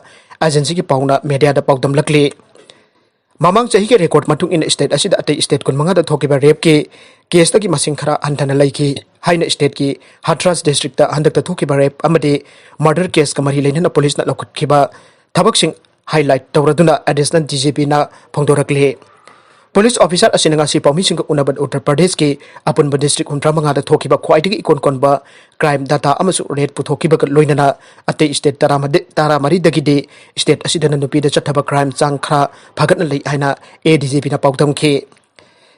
agencyꯒꯤ ꯄꯥꯎꯅ mediaꯗ ꯄꯥꯎꯗꯝꯂꯛꯂꯤ꯫ ꯃꯃꯥꯡ ꯆꯍꯤꯒꯤ record ꯃꯇꯨꯡ ꯏꯟꯅ state ꯑꯁꯤꯗ ꯑꯇꯩ state ꯀꯨꯟꯃꯉꯥꯗ ꯊꯣꯛꯈꯤꯕ rapeꯀꯤ caseꯇꯒꯤ ꯃꯁꯤꯡ ꯈꯔ ꯍꯟꯊꯅ ꯂꯩꯈꯤ ꯍꯥꯏꯅ stateꯀꯤ Hathras districtꯇ ꯍꯟꯗꯛꯇ ꯊꯣꯛꯈꯤꯕ rape ꯑꯃꯗꯤ murder caseꯀ ꯃꯔꯤ ꯂꯩꯅꯅ ꯄꯨꯂꯤꯁꯅ ꯂꯧꯈꯠꯈꯤꯕ ꯊꯕꯛꯁꯤꯡ highlight ꯇꯧꯔꯗꯨꯅ Additional DGPꯅ ꯐꯣꯡꯗꯣꯔꯛꯂꯤ꯫ ꯄꯨꯂꯤꯁ officer ꯑꯁꯤꯅ ꯉꯁꯤ ꯄꯥꯎꯃꯤꯁꯤꯡꯒ ꯎꯅꯕꯗ ꯎꯠꯇꯔ ꯄ꯭ꯔꯗꯦꯁꯀꯤ ꯑꯄꯨꯟꯕ district ꯍꯨꯝꯗ꯭ꯔꯥ ꯃꯉꯥꯗ ꯊꯣꯛꯈꯤꯕ ꯈ꯭ꯋꯥꯏꯗꯒꯤ ꯏꯀꯣꯟ ꯀꯣꯟꯕ crime data ꯑꯃꯁꯨꯡ raid ꯄꯨꯊꯣꯛꯈꯤꯕꯒ ꯂꯣꯏꯅꯅ ꯑꯇꯩ state ꯇꯔꯥꯃꯔꯤꯗꯒꯤꯗꯤ state ꯑꯁꯤꯗꯅ ꯅꯨꯄꯤꯗ ꯆꯠꯊꯕ crime ꯆꯥꯡ ꯈꯔ ꯐꯒꯠꯅ ꯂꯩ ꯍꯥꯏꯅ ADGPꯅ ꯄꯥꯎꯗꯝꯈꯤ꯫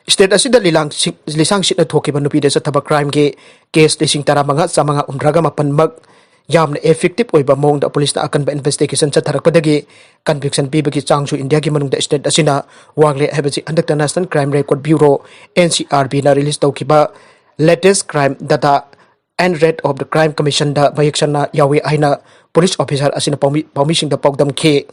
State ꯑꯁꯤꯗ ꯂꯤꯂꯥꯡ ꯁꯤ-, ꯂꯤꯁꯥꯡ ꯁꯤꯠꯅ ꯊꯣꯛꯈꯤꯕ ꯅꯨꯄꯤꯗ ꯆꯠꯊꯕ crimeꯒꯤ case ꯂꯤꯁꯤꯡ ꯇꯔꯥꯃꯉꯥ ꯆꯥꯃꯉꯥ ꯍꯨꯝꯗ꯭ꯔꯥꯒ ꯃꯥꯄꯟꯃꯛ ꯌꯥꯝꯅ effective ꯑꯣꯏꯕ ꯃꯑꯣꯡꯗ ꯄꯨꯂꯤꯁꯅ ꯑꯀꯟꯕ investigation ꯆꯠꯊꯔꯛꯄꯗꯒꯤ conviction ꯄꯤꯕꯒꯤ ꯆꯥꯡꯁꯨ ꯏꯟꯗꯤꯌꯥꯒꯤ ꯃꯅꯨꯡꯗ state ꯑꯁꯤꯅ ꯋꯥꯡꯂꯦ ꯍꯥꯏꯕꯁꯤ ꯍꯟꯗꯛꯇ National Crime Record Bureau, NCRBꯅ release ꯇꯧꯈꯤꯕ latest crime data and rate of the crime commissionꯗ ꯃꯌꯦꯛ ꯁꯦꯡꯅ ꯌꯥꯎꯏ ꯍꯥꯏꯅ ꯄꯨꯂꯤꯁ officer ꯑꯁꯤꯅ ꯄꯥꯎꯃꯤ-, ꯄꯥꯎꯃꯤꯁꯤꯡꯗ ꯄꯥꯎꯗꯝꯈꯤ꯫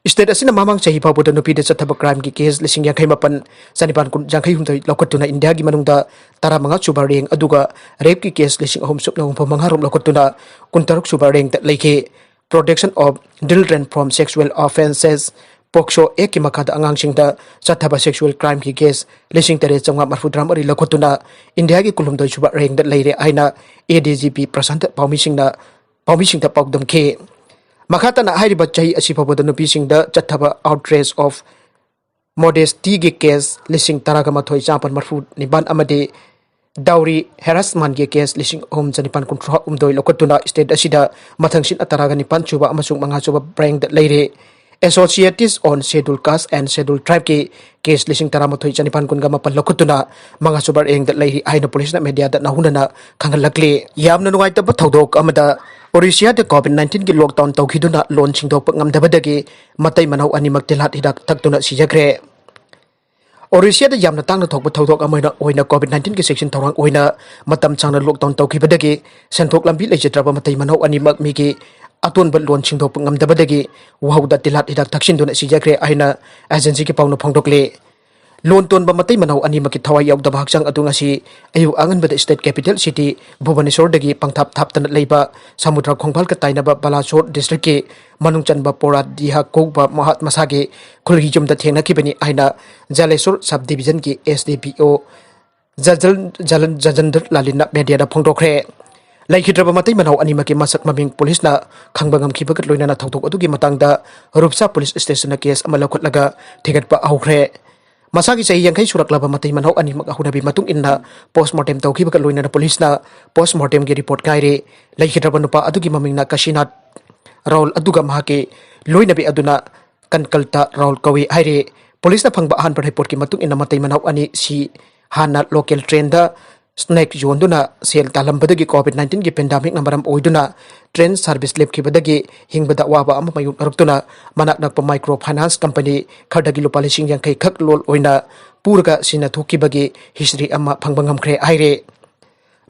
State ꯑꯁꯤꯅ ꯃꯃꯥꯡ ꯆꯍꯤ ꯐꯥꯎꯕꯗ ꯅꯨꯄꯤꯗ ꯆꯠꯊꯕ crimeꯒꯤ case ꯂꯤꯁꯤꯡ ꯌꯥꯡꯈꯩ ꯃꯥꯄꯟ ꯆꯅꯤꯄꯥꯟ ꯀꯨꯟ, ꯌꯥꯡꯈꯩ ꯍꯨꯝꯗꯣꯏ ꯂꯧꯈꯠꯇꯨꯅ ꯏꯟꯗꯤꯌꯥꯒꯤ ꯃꯅꯨꯡꯗ ꯇꯔꯥꯃꯉꯥ ꯁꯨꯕ rank ꯑꯗꯨꯒ rapeꯀꯤ case ꯂꯤꯁꯤꯡ ꯑꯍꯨꯝ ꯁꯨꯞꯅ ꯍꯨꯝꯐꯨ ꯃꯉꯥ ꯔꯣꯝ ꯂꯧꯈꯠꯇꯨꯅ ꯀꯨꯟꯇꯔꯨꯛ ꯁꯨꯕ rankꯗ ꯂꯩꯈꯤ꯫ Protection of Children from Sexual Offences, POCSO Actꯀꯤ ꯃꯈꯥꯗ ꯑꯉꯥꯡꯁꯤꯡꯗ ꯆꯠꯊꯕ sexual crimeꯒꯤ case ꯂꯤꯁꯤꯡ ꯇꯔꯦꯠ ꯆꯥꯝꯃꯉꯥ ꯃꯔꯤꯐꯨ ꯇꯔꯥ ꯃꯔꯤ ꯂꯧꯈꯠꯇꯨꯅ ꯏꯟꯗꯤꯌꯥꯒꯤ ꯀꯨꯟꯍꯨꯝꯗꯣꯏ ꯁꯨꯕ rankꯗ ꯂꯩꯔꯦ ꯍꯥꯏꯅ ADGP ꯄ꯭ꯔꯁꯥꯟꯇ ꯄꯥꯎꯃꯤꯁꯤꯡꯅ, ꯄꯥꯎꯃꯤꯁꯤꯡꯗ ꯄꯥꯎꯗꯝꯈꯤ꯫ ꯃꯈꯥ ꯇꯥꯅ ꯍꯥꯏꯔꯤꯕ ꯆꯍꯤ ꯑꯁꯤ ꯐꯥꯎꯕꯗ ꯅꯨꯄꯤꯁꯤꯡꯗ ꯆꯠꯊꯕ outrage of modestyꯒꯤ case ꯂꯤꯁꯤꯡ ꯇꯔꯥꯒ ꯃꯥꯊꯣꯏ ꯆꯥꯃꯥꯄꯟ ꯃꯔꯤꯐꯨ ꯅꯤꯄꯥꯟ ꯑꯃꯗꯤ dowry harassmentꯒꯤ case ꯂꯤꯁꯤꯡ ꯑꯍꯨꯝ ꯆꯅꯤꯄꯥꯟ ꯀꯨꯟꯊ꯭ꯔꯥ ꯍꯨꯝꯗꯣꯏ ꯂꯧꯈꯠꯇꯨꯅ state ꯑꯁꯤꯗ ꯃꯊꯪꯁꯤꯠꯅ ꯇꯔꯥꯒ ꯅꯤꯄꯥꯟ ꯁꯨꯕ ꯑꯃꯁꯨꯡ ꯃꯉꯥ ꯁꯨꯕ rankꯗ ꯂꯩꯔꯦ꯫ Associates on Scheduled Caste and Scheduled Tribeꯀꯤ case ꯂꯤꯁꯤꯡ ꯇꯔꯥꯃꯥꯊꯣꯏ ꯆꯅꯤꯄꯥꯟ ꯀꯨꯟꯒ ꯃꯥꯄꯟ ꯂꯧꯈꯠꯇꯨꯅ ꯃꯉꯥ ꯁꯨꯕ rankꯗ ꯂꯩꯔꯤ ꯍꯥꯏꯅ ꯄꯨꯂꯤꯁꯅ mediaꯗ ꯅꯧꯍꯧꯅꯅ ꯈꯪꯍꯜꯂꯛꯂꯤ꯫ ꯌꯥꯝꯅ ꯅꯨꯡꯉꯥꯏꯇꯕ ꯊꯧꯗꯣꯛ ꯑꯃꯗ ꯑꯣꯔꯤꯁꯤꯌꯥꯗ COVID nineteenꯒꯤ lockdown ꯇꯧꯈꯤꯗꯨꯅ ꯂꯣꯟ ꯁꯤꯡꯗꯣꯛꯄ ꯉꯝꯗꯕꯗꯒꯤ ꯃꯇꯩ ꯃꯅꯥꯎ ꯑꯅꯤꯃꯛ ꯇꯤꯜꯍꯥꯠ ꯍꯤꯗꯥꯛ ꯊꯛꯇꯨꯅ ꯁꯤꯖꯈ꯭ꯔꯦ꯫ ꯑꯣꯔꯤꯁꯤꯌꯥꯗ ꯌꯥꯝꯅ ꯇꯥꯡꯅ ꯊꯣꯛꯄ ꯊꯧꯗꯣꯛ ꯑꯃ ꯑꯣꯏꯅ, ꯑꯣꯏꯅ COVID nineteen ꯒꯤ ꯆꯦꯛꯁꯤꯟ ꯊꯧꯔꯥꯡ ꯑꯣꯏꯅ ꯃꯇꯝ ꯁꯥꯡꯅ lockdown ꯇꯧꯈꯤꯕꯗꯒꯤ ꯁꯦꯟꯊꯣꯛ ꯂꯝꯕꯤ ꯂꯩꯖꯗ꯭ꯔꯕ ꯃꯇꯩ ꯃꯅꯥꯎ ꯑꯅꯤꯃꯛ ꯃꯤꯒꯤ ꯑꯇꯣꯟꯕ ꯂꯣꯟ ꯁꯤꯡꯗꯣꯛꯄ ꯉꯝꯗꯕꯗꯒꯤ ꯋꯥꯍꯧꯗ ꯇꯤꯜꯍꯥꯠ ꯍꯤꯗꯥꯛ ꯊꯛꯆꯤꯟꯗꯨꯅ ꯁꯤꯖꯈ꯭ꯔꯦ ꯍꯥꯏꯅ agency ꯒꯤ ꯄꯥꯎꯅ ꯐꯣꯡꯗꯣꯛꯂꯤ꯫ ꯂꯣꯟ ꯇꯣꯟꯕ ꯃꯇꯩ ꯃꯅꯥꯎ ꯑꯅꯤꯃꯛꯀꯤ ꯊꯋꯥꯏ ꯌꯥꯎꯗꯕ ꯍꯛꯆꯥꯡ ꯑꯗꯨ ꯉꯁꯤ ꯑꯌꯨꯛ ꯑꯉꯟꯕꯗ state capital city ꯚꯨꯕꯅꯦꯁꯣꯔꯗꯒꯤ ꯄꯪꯊꯥꯞ ꯊꯥꯞꯇꯅ ꯂꯩꯕ ꯁꯃꯨꯗ꯭ꯔ ꯈꯣꯡꯕꯥꯜꯒ ꯇꯥꯏꯅꯕ ꯕꯥꯂꯥꯁꯣꯔ district ꯀꯤ ꯃꯅꯨꯡ ꯆꯟꯕ ꯄꯣꯔꯥꯗꯤꯍꯥ ꯀꯧꯕ ꯃꯍꯥꯛ ꯃꯁꯥꯒꯤ ꯈꯨꯜꯒꯤ ꯌꯨꯝꯗ ꯊꯦꯡꯅꯈꯤꯕꯅꯤ ꯍꯥꯏꯅ ꯖꯥꯂꯦꯁꯣꯔ sub division ꯒꯤ S D P O ꯖꯖꯟ-, ꯖꯂꯟ-, ꯖꯖꯟꯗꯔ ꯂꯥꯂꯤꯟꯅ media ꯗ ꯐꯣꯡꯗꯣꯛꯈ꯭ꯔꯦ꯫ ꯂꯩꯈꯤꯗ꯭ꯔꯕ ꯃꯇꯩ ꯃꯅꯥꯎ ꯑꯅꯤꯃꯛꯀꯤ ꯃꯁꯛ ꯃꯃꯤꯡ ꯄꯨꯂꯤꯁꯅ ꯈꯪꯕ ꯉꯝꯈꯤꯕꯒ ꯂꯣꯏꯅꯅ ꯊꯧꯗꯣꯛ ꯑꯗꯨꯒꯤ ꯃꯇꯥꯡꯗ ꯔꯨꯞꯁꯥ police station ꯗ case ꯑꯃ ꯂꯧꯈꯠꯂꯒ ꯊꯤꯒꯠꯄ ꯍꯧꯈ꯭ꯔꯦ꯫ ꯃꯁꯥꯒꯤ ꯆꯍꯤ ꯌꯥꯡꯈꯩ ꯁꯨꯔꯛꯂꯕ ꯃꯇꯩ ꯃꯅꯥꯎ ꯑꯅꯤꯃꯛ ꯍꯧꯅꯕꯤ ꯃꯇꯨꯡ ꯏꯟꯅ post mortem ꯇꯧꯈꯤꯕꯒ ꯂꯣꯏꯅꯅ ꯄꯨꯂꯤꯁꯅ post mortem ꯒꯤ report ꯉꯥꯏꯔꯤ꯫ ꯂꯩꯈꯤꯗ꯭ꯔꯕ ꯅꯨꯄꯥ ꯑꯗꯨꯒꯤ ꯃꯃꯤꯡꯅ ꯀꯥꯁꯤꯅꯥꯊ ꯔꯥꯍꯨꯜ ꯑꯗꯨꯒ ꯃꯍꯥꯛꯀꯤ ꯂꯣꯏꯅꯕꯤ ꯑꯗꯨꯅ ꯀꯟꯀꯜꯇ ꯔꯥꯍꯨꯜ ꯀꯧꯏ ꯍꯥꯏꯔꯤ꯫ ꯄꯨꯂꯤꯁꯅ ꯐꯪꯕ ꯑꯍꯥꯟꯕ report ꯀꯤ ꯃꯇꯨꯡ ꯏꯟꯅ ꯃꯇꯩ ꯃꯅꯥꯎ ꯑꯅꯤ ꯁꯤ ꯍꯥꯟꯅ local train ꯗ snack ꯌꯣꯟꯗꯨꯅ ꯁꯦꯜ ꯇꯥꯜꯂꯝꯕꯗꯒꯤ COVID nineteen ꯒꯤ pandemic ꯅ ꯃꯔꯝ ꯑꯣꯏꯗꯨꯅ train service ꯂꯦꯞꯈꯤꯕꯗꯒꯤ ꯍꯤꯡꯕꯗ ꯑꯋꯥꯕ ꯑꯃ ꯃꯥꯌꯣꯛꯅꯔꯛꯇꯨꯅ ꯃꯅꯥꯛ ꯅꯛꯄ micro finance company ꯈꯔꯗꯒꯤ ꯂꯨꯄꯥ ꯂꯤꯁꯤꯡ ꯌꯥꯡꯈꯩ ꯈꯛ loan ꯑꯣꯏꯅ ꯄꯨꯔꯒ ꯁꯤꯅ ꯊꯣꯛꯈꯤꯕꯒꯤ history ꯑꯃ ꯐꯪꯕ ꯉꯝꯈ꯭ꯔꯦ ꯍꯥꯏꯔꯦ꯫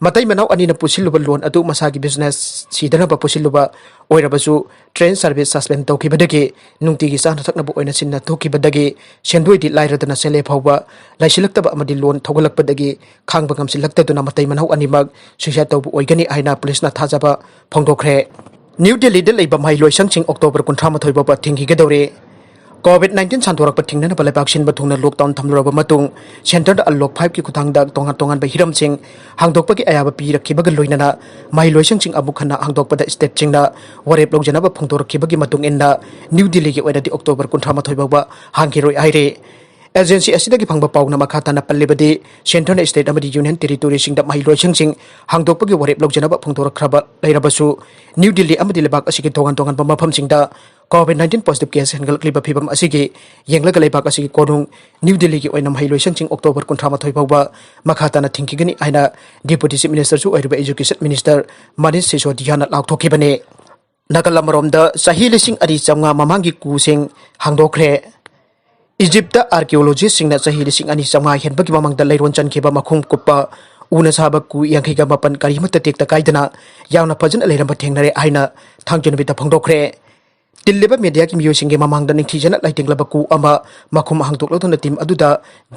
ꯃꯇꯩ ꯃꯅꯥꯎ ꯑꯅꯤꯅ ꯄꯨꯁꯤꯜꯂꯨꯕ loan ꯑꯗꯨ ꯃꯁꯥꯒꯤ business ꯁꯤꯗꯅꯕ ꯄꯨꯁꯤꯜꯂꯨꯕ ꯑꯣꯏꯔꯕꯁꯨ train service suspend ꯇꯧꯈꯤꯕꯗꯒꯤ ꯅꯨꯡꯇꯤꯒꯤ ꯆꯥꯅ ꯊꯛꯅꯕ ꯑꯣꯏꯅ ꯁꯤꯟꯅ ꯊꯣꯛꯈꯤꯕꯗꯒꯤ ꯁꯦꯟꯗꯣꯏꯗꯤ ꯂꯥꯏꯔꯗꯅ ꯁꯦꯜꯂꯦ ꯐꯥꯎꯕ ꯂꯩꯁꯤꯜꯂꯛꯇꯕ ꯑꯃꯗꯤ loan ꯊꯧꯒꯠꯂꯛꯄꯗꯒꯤ ꯈꯥꯡꯕ ꯉꯝꯁꯤꯜꯂꯛꯇꯗꯨꯅ ꯃꯇꯩ ꯃꯅꯥꯎ ꯑꯅꯤꯃꯛ suicide ꯇꯧꯕ ꯑꯣꯏꯒꯅꯤ ꯍꯥꯏꯅ ꯄꯨꯂꯤꯁꯅ ꯊꯥꯖꯕ ꯐꯣꯡꯗꯣꯛꯈ꯭ꯔꯦ꯫ ꯅ꯭ꯌꯨ ꯗꯤꯜꯂꯤꯗ ꯂꯩꯕ ꯃꯍꯩꯂꯣꯏꯁꯪꯁꯤꯡ October ꯀꯨꯟꯊ꯭ꯔꯥ ꯃꯥꯊꯣꯏ ꯐꯥꯎꯕ ꯊꯤꯡꯈꯤꯒꯗꯧꯔꯦ꯫ COVID nineteen ꯁꯟꯗꯣꯔꯛꯄ ꯊꯤꯡꯅꯅꯕ ꯂꯩꯕꯥꯛ ꯁꯤꯟꯕ ꯊꯨꯡꯅ lockdown ꯊꯝꯂꯨꯔꯕ ꯃꯇꯨꯡ Centre ꯗ Unlock five ꯀꯤ ꯈꯨꯠꯊꯥꯡꯗ ꯇꯣꯉꯥꯟ ꯇꯣꯉꯥꯟꯕ ꯍꯤꯔꯝꯁꯤꯡ ꯍꯥꯡꯗꯣꯛꯄꯒꯤ ꯑꯌꯥꯕ ꯄꯤꯔꯛꯈꯤꯕꯒ ꯂꯣꯏꯅꯅ ꯃꯍꯩꯂꯣꯏꯁꯪꯁꯤꯡ ꯑꯃꯨꯛ ꯍꯟꯅ ꯍꯥꯡꯗꯣꯛꯄꯗ state ꯁꯤꯡꯅ ꯋꯥꯔꯦꯞ ꯂꯧꯖꯅꯕ ꯐꯣꯡꯗꯣꯔꯛꯈꯤꯕꯒꯤ ꯃꯇꯨꯡ ꯏꯟꯅ ꯅ꯭ꯌꯨ ꯗꯤꯜꯂꯤꯒꯤ ꯑꯣꯏꯅꯗꯤ October ꯀꯨꯟꯊ꯭ꯔꯥ ꯃꯥꯊꯣꯏ ꯐꯥꯎꯕ ꯍꯥꯡꯈꯤꯔꯣꯏ ꯍꯥꯏꯔꯤ꯫ Agency ꯑꯁꯤꯗꯒꯤ ꯐꯪꯕ ꯄꯥꯎꯅ ꯃꯈꯥ ꯇꯥꯅ ꯄꯜꯂꯤꯕꯗꯤ, Centre ꯅ state ꯑꯃꯗꯤ union territory ꯁꯤꯡꯗ ꯃꯍꯩꯂꯣꯏꯁꯪꯁꯤꯡ ꯍꯥꯡꯗꯣꯛꯄꯒꯤ ꯋꯥꯔꯦꯞ ꯂꯧꯖꯅꯕ ꯐꯣꯡꯗꯣꯔꯛꯈ꯭ꯔꯕ ꯂꯩꯔꯕꯁꯨ, ꯅ꯭ꯌꯨ ꯗꯤꯜꯂꯤ ꯑꯃꯗꯤ ꯂꯩꯕꯥꯛ ꯑꯁꯤꯒꯤ ꯇꯣꯉꯥꯟ ꯇꯣꯉꯥꯟꯕ ꯃꯐꯝꯁꯤꯡꯗ COVID nineteen positive case ꯍꯦꯟꯒꯠꯂꯛꯂꯤꯕ ꯐꯤꯕꯝ ꯑꯁꯤꯒꯤ ꯌꯦꯡꯂꯒ ꯂꯩꯕꯥꯛ ꯑꯁꯤꯒꯤ ꯀꯣꯅꯨꯡ ꯅ꯭ꯌꯨ ꯗꯤꯜꯂꯤꯒꯤ ꯑꯣꯏꯅ ꯃꯍꯩꯂꯣꯏꯁꯪꯁꯤꯡ October ꯀꯨꯟꯊ꯭ꯔꯥ ꯃꯥꯊꯣꯏ ꯐꯥꯎꯕ ꯃꯈꯥ ꯇꯥꯅ ꯊꯤꯡꯈꯤꯒꯅꯤ ꯍꯥꯏꯅ Deputy Chief Minister ꯁꯨ ꯑꯣꯏꯔꯤꯕ Education Minister ꯃꯅꯤꯁ ꯁꯤꯁꯣꯗꯤꯌꯥꯅ ꯂꯥꯎꯊꯣꯛꯈꯤꯕꯅꯤ꯫ ꯅꯥꯀꯜ ꯑꯃꯔꯣꯝꯗ, ꯆꯍꯤ ꯂꯤꯁꯤꯡ ꯑꯅꯤ ꯆꯥꯝꯃꯉꯥ ꯃꯃꯥꯡꯒꯤ ꯀꯨꯁꯤꯡ ꯍꯥꯡꯗꯣꯛꯈ꯭ꯔꯦ꯫ ꯏꯖꯤꯞꯇ ꯑꯥꯔꯀꯤꯑꯣꯂꯣꯖꯤꯁꯁꯤꯡꯅ ꯆꯍꯤ ꯂꯤꯁꯤꯡ ꯑꯅꯤ ꯆꯥꯝꯃꯉꯥ ꯍꯦꯟꯕꯒꯤ ꯃꯃꯥꯡꯗ ꯂꯩꯔꯣꯟ ꯆꯟꯈꯤꯕ ꯃꯈꯨꯝ ꯀꯨꯞꯄ ꯎꯅ ꯁꯥꯕ ꯀꯨ ꯌꯥꯡꯈꯩꯒ ꯃꯥꯄꯟ ꯀꯔꯤꯃꯠꯇ ꯇꯦꯛꯇ ꯀꯥꯏꯗꯅ ꯌꯥꯝꯅ ꯐꯖꯅ ꯂꯩꯔꯝꯕ ꯊꯦꯡꯅꯔꯦ ꯍꯥꯏꯅ ꯊꯥꯡꯖ ꯅꯨꯃꯤꯠꯇ ꯐꯣꯡꯗꯣꯛꯈ꯭ꯔꯦ꯫ ꯇꯤꯜꯂꯤꯕ ꯃꯦꯗꯤꯌꯥꯒꯤ ꯃꯤꯑꯣꯏꯁꯤꯡꯒꯤ ꯃꯃꯥꯡꯗ ꯅꯤꯡꯊꯤꯖꯅ ꯂꯩꯇꯦꯡꯂꯕ ꯀꯨ ꯑꯃ ꯃꯈꯨꯝ ꯍꯥꯡꯗꯣꯛꯂꯗꯨꯅ ꯇꯤꯝ ꯑꯗꯨꯗ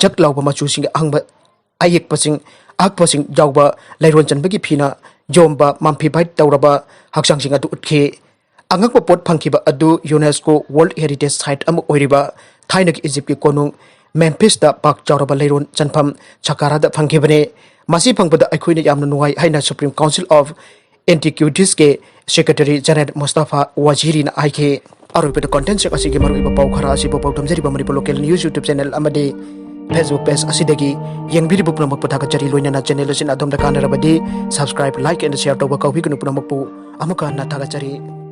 ꯖꯛ ꯂꯥꯎꯕ ꯃꯆꯨꯁꯤꯡꯒꯤ ꯑꯍꯪꯕ ꯑꯌꯦꯛꯄꯁꯤꯡ, ꯑꯍꯛꯄꯁꯤꯡ ꯌꯥꯎꯕ ꯂꯩꯔꯣꯟ ꯆꯟꯕꯒꯤ ꯐꯤꯅ ꯌꯣꯝꯕ mummified ꯇꯧꯔꯕ ꯍꯛꯆꯥꯡꯁꯤꯡ ꯑꯗꯨ ꯎꯠꯈꯤ꯫ ꯑꯉꯛꯄ ꯄꯣꯠ ꯐꯪꯈꯤꯕ ꯑꯗꯨ ꯌꯨꯅꯦꯁꯀꯣ ꯋꯥꯔꯜꯗ ꯍꯦꯔꯤꯇꯦꯖ ꯁꯥꯏꯠ ꯑꯃ ꯑꯣꯏꯔꯤꯕ ꯊꯥꯏꯅꯒꯤ ꯏꯖꯤꯞꯀꯤ ꯀꯣꯅꯨꯡ ꯃꯦꯝꯐꯤꯁꯇ ꯄꯥꯛ ꯆꯥꯎꯔꯕ ꯂꯩꯔꯣꯟ ꯆꯟꯐꯝ ꯁꯀꯥꯔꯥꯗ ꯐꯪꯈꯤꯕꯅꯤ꯫ ꯃꯁꯤ ꯐꯪꯕꯗ ꯑꯩꯈꯣꯏꯅ ꯌꯥꯝꯅ ꯅꯨꯡꯉꯥꯏ ꯍꯥꯏꯅ Supreme Council of Antiquities ꯀꯤ Secretary General ꯃꯨꯁꯇꯥꯐꯥ ꯋꯥꯖꯤꯔꯤꯅ ꯍꯥꯏꯈꯤ꯫ ꯑꯔꯣꯏꯕꯗ content ꯁꯤꯡ ꯑꯁꯤꯒꯤ ꯃꯔꯨꯑꯣꯏꯕ ꯄꯥꯎ ꯈꯔ ꯑꯁꯤꯕꯨ ꯄꯥꯎꯗꯝꯖꯔꯤꯕ Manipur local news YouTube channel ꯑꯃꯗꯤ Facebook ꯄꯦꯖ ꯑꯁꯤꯗꯒꯤ ꯌꯦꯡꯕꯤꯔꯤꯕ ꯄꯨꯝꯅꯃꯛꯄꯨ ꯊꯥꯒꯠꯆꯔꯤ꯫ ꯂꯣꯏꯅꯅ ꯆꯦꯅꯦꯜ ꯑꯁꯤꯅ ꯑꯗꯣꯝꯗ ꯀꯥꯟꯅꯔꯕꯗꯤ subscribe, like and share ꯇꯧꯕ ꯀꯥꯎꯕꯤꯒꯅꯨ꯫ ꯄꯨꯝꯅꯃꯛꯄꯨ ꯑꯃꯨꯛꯀ ꯍꯟꯅ ꯊꯥꯒꯠꯆꯔꯤ꯫